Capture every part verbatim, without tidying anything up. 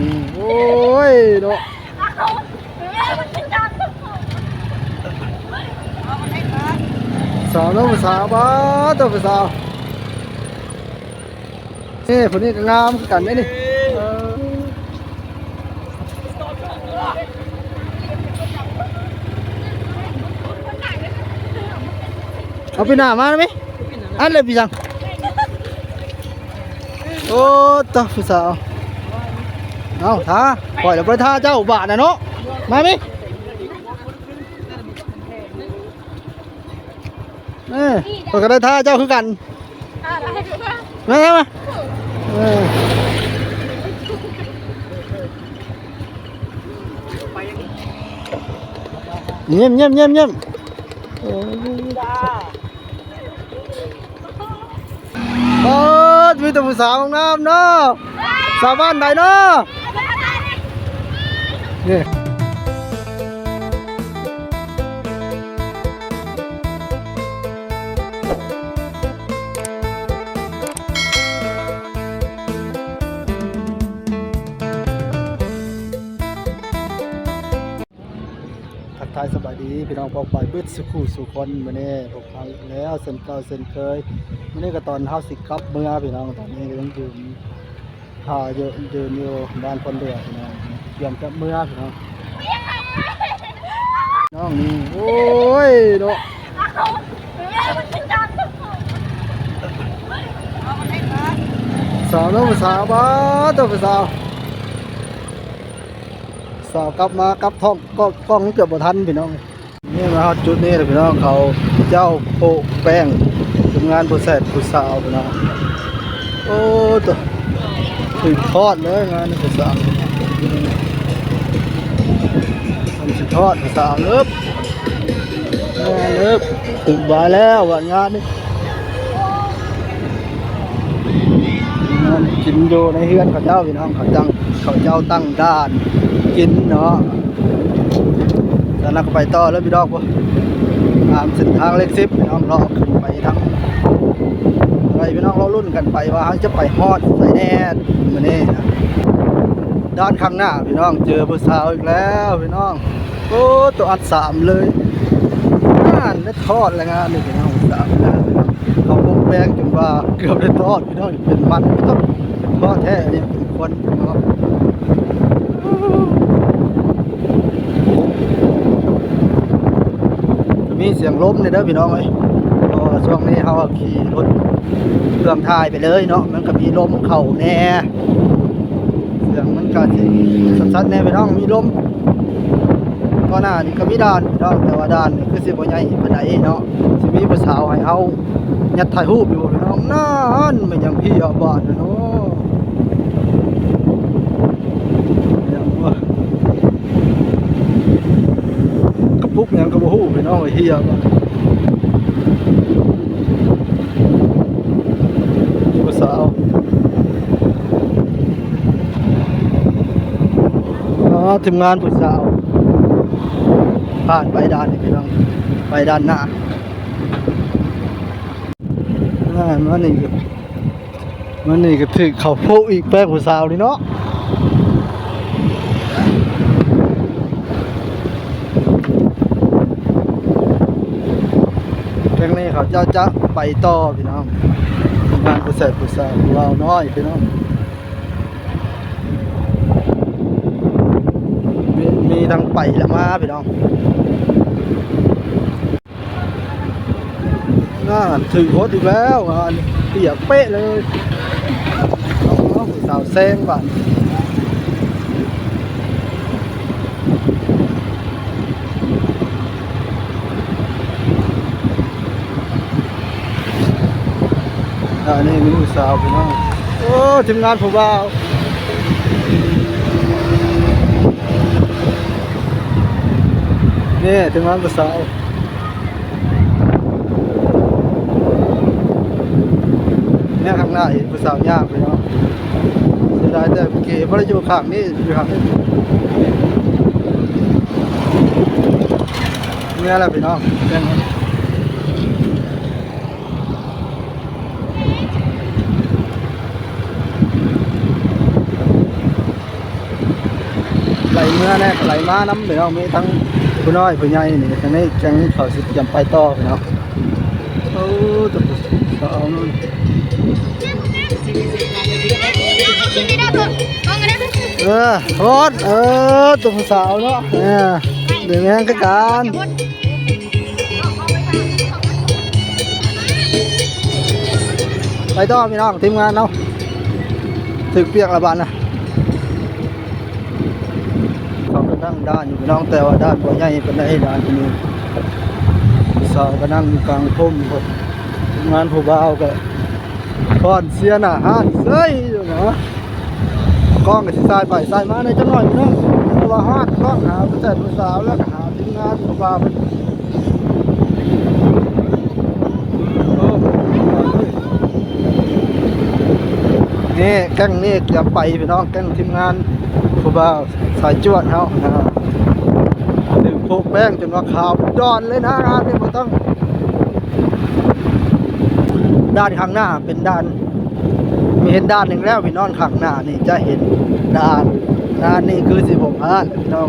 นี่ โอ้ยเนาะ สาวเนาะ ผู้สาว บาดเนาะ ผู้สาว นี่ ผู้นี้ก็งามคือกันเด้นี่ เออ เอาปีหน้ามาได้ไหม อันเลยพี่จัง โอ้ตะผู้สาว เอาท่า ปล่อยแล้วไปท่าเจ้าบาทนะเนาะ มาไหม เออ ข้อยก็ได้ท่าเจ้าคือกัน มามามา เออ เยี่ยมเยี่ยมเยี่ยมเยี่ยม โอ้ เปิด มีแต่ผู้สาวงามเนาะ สาวบ้านใดเนาะ เนี่ย ทักทายสบายดีพี่น้องป้องไปเบิดสุขุสุคน มื้อนี้พบกันอีกแล้วเช่นเก่าเช่นเคย มื้อนี้ก็ตอนเฮาสิกลับเมือพี่น้อง ตอนนี้ก็ยังอยู่ พาเยอะเดินอยู่บ้านคนเดียวพี่น้อง เตรียมกลับเมือพี่น้อง น้องนี่ โอ้ยเนาะ สาวเนาะ สาว บาดเนาะ สาว สาวกลับมากลับท้อง ก็กล้องเกือบบ่ทันพี่น้อง นี่มาฮอดจุดนี้แล้วพี่น้อง เขาเจ้าโปะแป้ง ทีมงานผู้แสบผู้สาวพี่น้อง โอ้ตัว ถือทอดเลยงานนี้ผู้สาว มันสิทอดผู้สาวเลิฟ เลิฟ ถือไว้แล้วว่างานนี้ กินอยู่ในเฮือนเขาเจ้าพี่น้อง เขาตั้ง เขาเจ้าตั้งด่านกินเนาะ แล้วเราก็ไปต่อแล้วพี่น้องพวกตามเส้นทางเลขสิบพี่น้อง เลาะขึ้นไปทางอะไรพี่น้อง เลาะรุ่นกันไปว่าเขาจะไปฮอดไสแน่มื้อนี้ ด้านข้างหน้าพี่น้อง เจอผู้สาวอีกแล้วพี่น้อง โอ้ ตัวอันสามเลย งานได้ทอดแล้วงานนี่พี่น้อง สามแล้วพี่น้อง เขาพกแป้งจนว่าเกือบได้ทอดพี่น้อง เป็นมันพี่น้อง เป็นทอดแท้อันนี้เป็นควันพี่น้อง มีเสียงลมเนี่ยเด้อพี่น้องเอ้ย เพราะว่าช่วงนี้เขาก็ขี่รถเครื่องถ่ายไปเลยเนาะ มันก็มีลมเข้าแน่ เสียงมันก็สิสั่นๆแน่พี่น้อง มีลม ตอนหน้านี่ก็มีด่านพี่น้อง แต่ว่าด่านนี่คือสิบ่ใหญ่ปานใดเนาะ สิมีผู้สาวให้เฮายัดถ่ายรูปอยู่พี่น้อง นั่นมันยังพี่เอาบ้านนะเนาะ ยังวะ กระปุกหยังก็บ่ฮู้พี่น้อง ไอ้เหี้ย ผู้สาว อ๋อ ทีมงานผู้สาว ผ่านไปด่านนี่พี่น้อง ไปด่านหน้า อ่า มานี่ มันนี่ก็ถือเขาโพกอีกแป๊บผู้สาวนี่เนาะ จั่งนี้เขาเจ้าจะไปต่อพี่น้อง งานผู้แสบผู้สาวของเราน้อยพี่น้อง มี มีทั้งไปและมาพี่น้อง น่าถือโพสต์อีกแล้ว อ่า เปียกเป๊ะเลย เอาสาวแซงบ้าน อันนี้มีผู้สาวพี่น้อง โอ้ ทีมงานผู้บ่าว นี่ทีมงานผู้สาว เนี่ยข้างหน้าเห็นผู้สาวย่างไปเนาะ เสียดายแต่เก๋บ่ได้อยู่ข้างนี้ อยู่ข้างนี้ เนี่ยแหละพี่น้อง เรื่องนี้ ไหลเมือแน่ ไหลมานำพี่น้อง มีทั้งผู้น้อยผู้ใหญ่นี่ ทางนี้จั่งเขาสิเตรียมไปต่อพี่น้อง โอ้ ตัวผู้สาวนั่น เออ โพด เออ ตัวผู้สาวเนาะ เออ เดี๋ยวแม่งคือกัน ไปต่อพี่น้อง ทีมงานเนาะ ถือเปียกละบาดนะ เขาก็นั่งด่านอยู่พี่น้อง แต่ว่าด่านบ่ใหญ่ปานใด ด่านที่นี่ สาวก็นั่งอยู่กลางพุ่ม งานผู้บ่าวก็ฟ้อนเสียหน้าฮ้านเซ้ยอยู่นะ กล้องก็สิสายไปสายมาในจักหน่อยพี่น้อง เพราะว่าฮ้านกล้องหาผู้ชายผู้สาว แล้วก็หาทีมงานผู้บ่าวเพิ่น นี่แก๊งนี้เตรียมไปพี่น้อง แก๊งทีมงานผู้บ่าวสายจวดเฮานะ ถือพกแป้งจนว่าขาวดอนเลยนะ งานนี้บ่ต้อง ด้านข้างหน้าเป็นด่าน มีเห็นด่านหนึ่งแล้วพี่น้อง ข้างหน้านี่จะเห็นด่าน ด่านนี่คือสิบ่พลาดพี่น้อง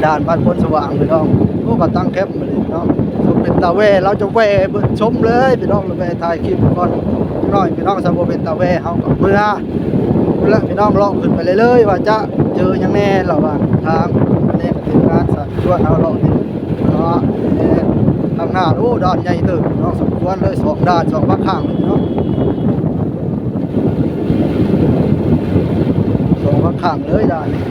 ด่านบ้านโพนสว่างพี่น้อง โอ้ ก็ตั้งแคมป์มาเลยพี่น้อง เป็นตาแว่ เราจะแว่เบิ่งชมเลยพี่น้อง แว่ถ่ายคลิปก่อนหน่อยพี่น้อง ถ้าบ่เป็นตาแว่เฮาก็เมือ แล้วพี่น้องเลาะขึ้นไปเรื่อยๆ ว่าจะเจอหยังแน่ระหว่างทาง อันนี้ก็เป็นการสั่งชวนเฮาเลาะนี่เนาะ เอ่อ ข้างหน้า โอ้ ด่านใหญ่เติบพี่น้อง สมควรเลย สองด่าน สองฝากข้างเลยพี่น้อง สองฝากข้างเลยด่านนี้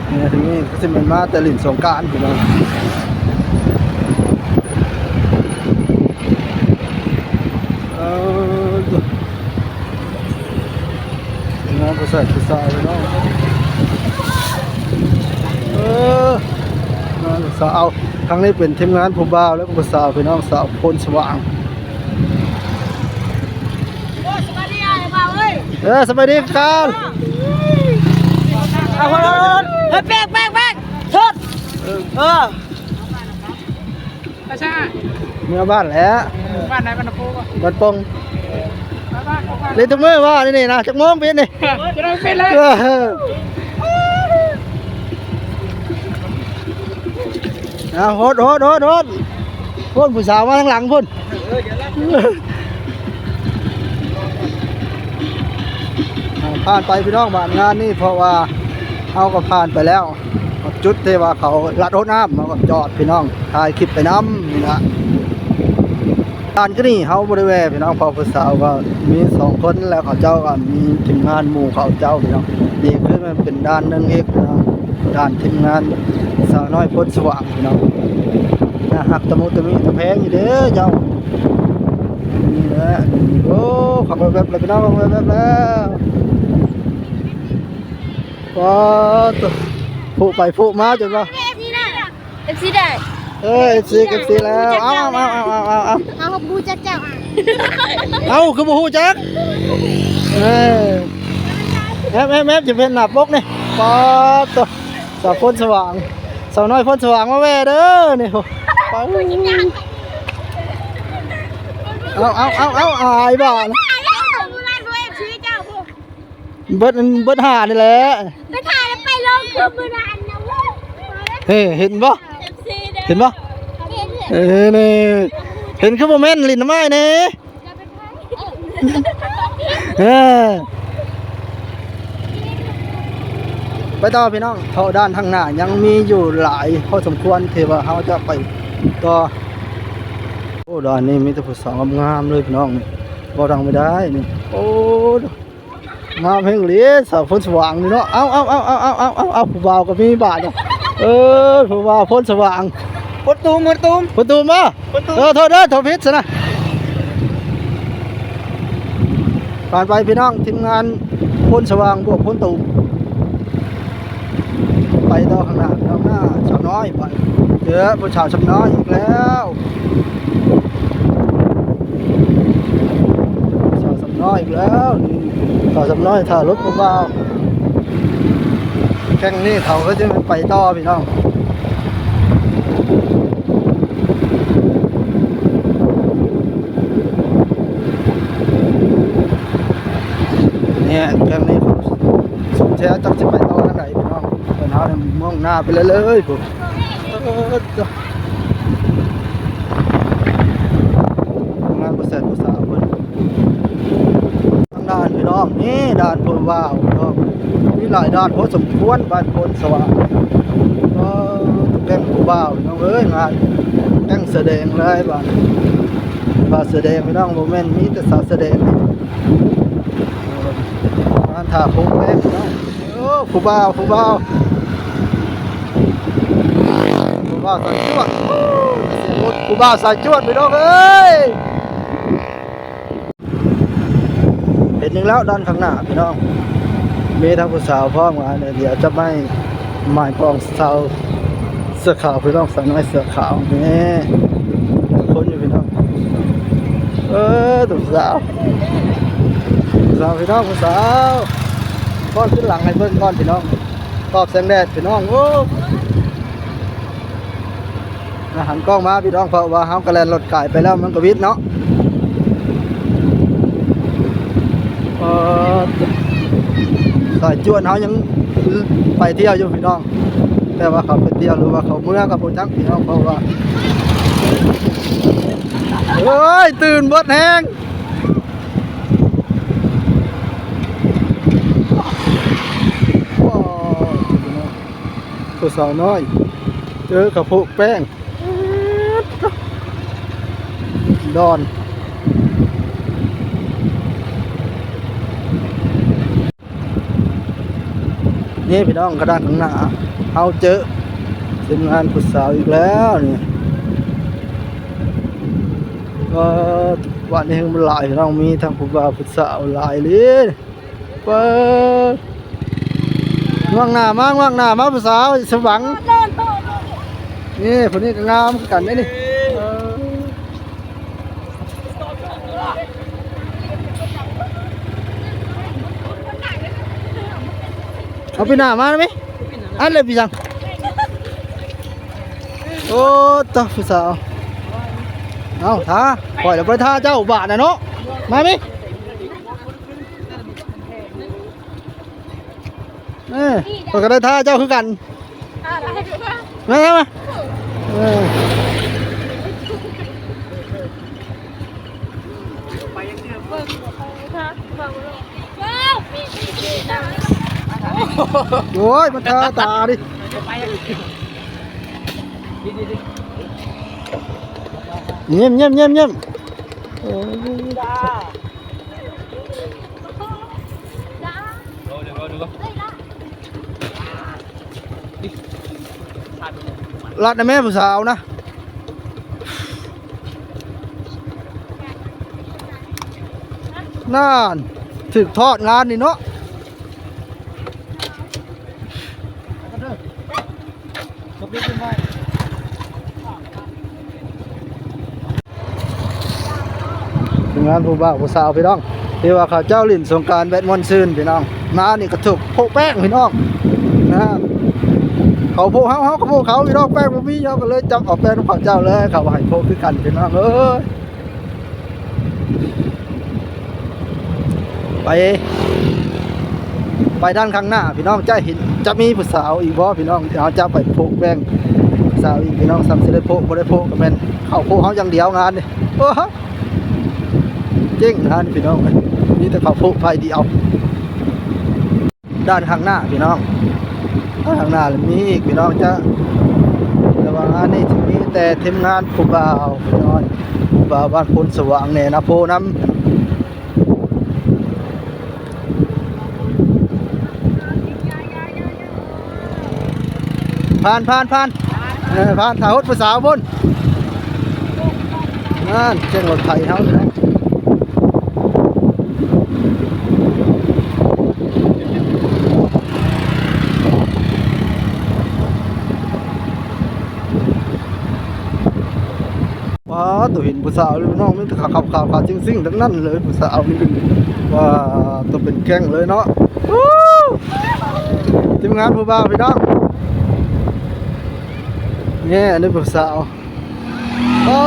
เนี่ย ทีนี้ก็สิแม่นมาแต่เล่นสงกรานต์พี่น้อง เออ งานผู้ชายผู้สาวพี่น้อง เออ งานผู้สาว เอา ครั้งนี้เป็นทีมงานผู้บ่าวแล้วก็ผู้สาวพี่น้อง สาวโพนสว่าง โอ้ย สบายดีอ่ะ บ่าวเอ้ย เออ สบายดีครับ เอาคนละคน เฮ้ย แป๊ก แป๊ก แป๊ก โทษ เออ เออ เมือบ้านแหละ บ้านไหน บ้านนาโพบ่ บ้านปง บ้าน บ้าน บ้าน เล่นทุกมื้อบ่ นี่นี่นะ จักโมงเป็นนี่ จะได้เป็นเลย เออ เอา โหด โหด โหด โหด โหด ผู้สาวมาทางหลังพุ่น อ่า ผ่านไปพี่น้อง บ้านงานนี่ เพราะว่าเฮาก็ผ่านไปแล้ว จุดที่ว่าเขาลัดรถน้ำ เฮาก็จอดพี่น้อง ถ่ายคลิปไปนำนี่นะ ด่านก็นี่เฮาบ่ได้แว่พี่น้อง เพราะผู้สาวก็มีสองคน แล้วเขาเจ้าก็มีทีมงานหมู่เขาเจ้าพี่น้อง นี่คือมันเป็นด่านหนึ่งอีกพี่น้อง ด่านทีมงานสาวน้อยโพนสว่างพี่น้อง น่าฮักตะมุตะมิตะแพงอยู่เด้อเจ้า นี่แหละ โอ้ ขับไปแบบเลยพี่น้อง ขับไปแบบแล้ว ว้า ตัว ผู้ไปผู้มาจนว่า เอฟซีได้ เออ เอฟซี เอฟซี แล้ว เอา เอา เอา เอา เอา เอา เอา เขาบูจักเจ้าอ่ะ เอา คือบ่ฮู้จัก เออ แอป แอป แอป จะเป็นหน้าปกนี่ ป๊าด ตัว สาวโพนสว่าง สาวน้อยโพนสว่างมาแว่เด้อ นี่ ป๊าด เอา เอา เอา เอา อายบ่านะ เบิด เบิดห้านี่แหละ ไปถ่ายแล้วไปลงคือมือนั้นนะเว้ย เฮ้ย เห็นบ่ เห็นบ่ เห็น เออ นี่ เห็นคือบ่แม่น หลิ้นน้ำไม้นี่ เออ ไปต่อพี่น้อง เพราะด่านข้างหน้ายังมีอยู่หลายพอสมควรที่ว่าเฮาจะไปต่อ โอ้ ด่านนี้มีแต่ผู้สาวงามๆเลยพี่น้อง นี่ บ่ดังไม่ได้นี่ โอ้ งามแฮงอีหลี สาวโพนสว่างนี่เนาะ เอา เอา ผู้บ่าวก็มีบาดเนี่ย เออ ผู้บ่าวโพนสว่าง โพนตูม โพนตูม โพนตูมบ่ โพนตูม เออ โทษเด้อ โทษผิดซะนะ ผ่านไปพี่น้อง ทีมงานโพนสว่างบวกโพนตูม ไปต่อข้างหน้า ข้างหน้าสาวน้อยไป เจอผู้สาวสาวน้อยอีกแล้ว สาวสาวน้อยอีกแล้ว นี่สาวสาวน้อยถ่ายรถผู้บ่าว แก๊งนี้เขาก็จะไปต่อพี่น้อง เนี่ยแก๊งนี้ผมสมแท้จักสิไปต่อทางไหนพี่น้อง เพิ่นเฮาเนี่ยมุ่งหน้าไปเรื่อยๆพุ้น เออ งานบ่แซ่บบ่สาวเพิ่น ทางด่านพี่น้อง นี่ด่านผู้บ่าวพี่น้อง มีหลายด่านพอสมควรบ้านโพนสว่าง ก็แก๊งผู้บ่าวพี่น้องเอ้ย งานแก๊งแสดงเลยบ้าน ว่าแสดงพี่น้อง บ่แม่นมีแต่สาวแสดง งานถ่าโพนแป๊บพี่น้อง โอ้ ผู้บ่าว ผู้บ่าว ผู้บ่าวสายจวด โอ้ เสียงรถ ผู้บ่าวสายจวดพี่น้องเอ้ย เห็นหนึ่งแล้วด้านข้างหน้าพี่น้อง มีทั้งผู้สาวพร้อมกันเนี่ย เดี๋ยวจะไม่หมายปองสาวเสื้อขาวพี่น้อง สาวน้อยเสื้อขาวนี่ คนอยู่พี่น้อง เออ ตุ๊กสาว สาวพี่น้อง ผู้สาว พอดขึ้นหลังให้เบิ่งก่อนพี่น้อง ตอบแสงแดดพี่น้อง โอ้ หันกล้องมาพี่น้อง เพราะว่าเฮากะแล่นรถกายไปแล้วมันก็วิดเนาะ เออ สายจวดเฮายังไปเที่ยวอยู่พี่น้อง แต่ว่าเขาไปเที่ยวหรือว่าเขาเมือกับผู้จักพี่น้อง เพราะว่า เฮ้ย ตื่นเบิดแฮง ผู้สาวน้อย เจอข้าวโพดแป้ง ดอน นี่พี่น้อง กระดานข้างหน้า เฮาเจอทีมงานผู้สาวอีกแล้วนี่ ก็วันนี้มันหลายพี่น้อง มีทั้งผู้บ่าวผู้สาวหลายเลย เปิด ง่วงหน้ามา ง่วงหน้ามา ผู้สาวสมหวัง นี่คนนี้ก็งามคือกันเด้นี่ เออ เอาปีหน้ามาได้ไหม อันเลยพี่จัง โอ้ ตะผู้สาว เอาท้า ปล่อยแล้วไปท้าเจ้าบาทนะเนาะ มาไหม เออ ข้อยก็ได้ท่าเจ้าคือกัน มามามา เออ โอ้ย มันท่าตาดิ เยี่ยมเยี่ยมเยี่ยมเยี่ยม โอ้ย รัดนะแม่ผู้สาวนะ นั่น ถืกทอดงานนี่เนาะ งานผู้บ่าวผู้สาวพี่น้อง ที่ว่าเขาเจ้าหลิ้นสงกรานต์แบดม่วนซื่นพี่น้อง มานี่ก็ถูกโพะแป้งพี่น้อง นะ เขาโพะเฮา เฮาก็โพะเขาพี่น้อง แป้งบ่มี เฮาก็เลยจับเอาแป้งของเขาเจ้าเลย เขาว่าให้โพะคือกันพี่น้องเอ้ย ไป ไปด้านข้างหน้าพี่น้อง จะเห็น จะมีผู้สาวอีกบ่พี่น้อง เดี๋ยวจะไปโพะแป้งผู้สาวอีกพี่น้อง ซ้ำสิได้โพะบ่ได้โพะก็แม่นเขาโพะเฮาอย่างเดียวงานนี่ โอ้โห เจ๊งงานพี่น้อง มีแต่เขาโพะฝ่ายเดียว ด้านข้างหน้าพี่น้อง ด้านข้างหน้ามีอีกพี่น้องจะ แต่ว่างานนี้จะมีแต่ทีมงานผู้บ่าวพี่น้อง ผู้บ่าวบ้านโพนสว่างแหน่นะโพนำ ผ่าน ผ่าน ผ่าน เออ ผ่าน ถ่ายรถผู้สาวพุ้น นั่นเสียงรถไถเฮา ว้า ตัวเห็นผู้สาวเลยพี่น้อง มีแต่ขาวๆ ขาวๆ ซิ่งๆ ทั้งนั้นเลย ผู้สาวนี่เป็น ว้า ตัวเป็นแก๊งเลยเนาะ ฮู้ ทีมงานผู้บ่าวพี่น้อง เนี่ย อันนี้ผู้สาว โอ้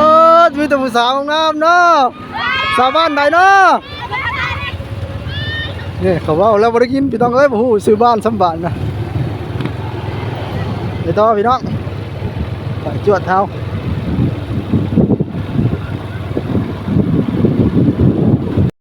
มีแต่ผู้สาวงามเนาะ สาวบ้านใดเนาะ นี่เขาเว้าแล้วบ่ได้ยินพี่น้องเอ้ย บ่ฮู้ชื่อบ้านซ้ำบ้านนะ ไปต่อพี่น้อง ไปจวดเฮา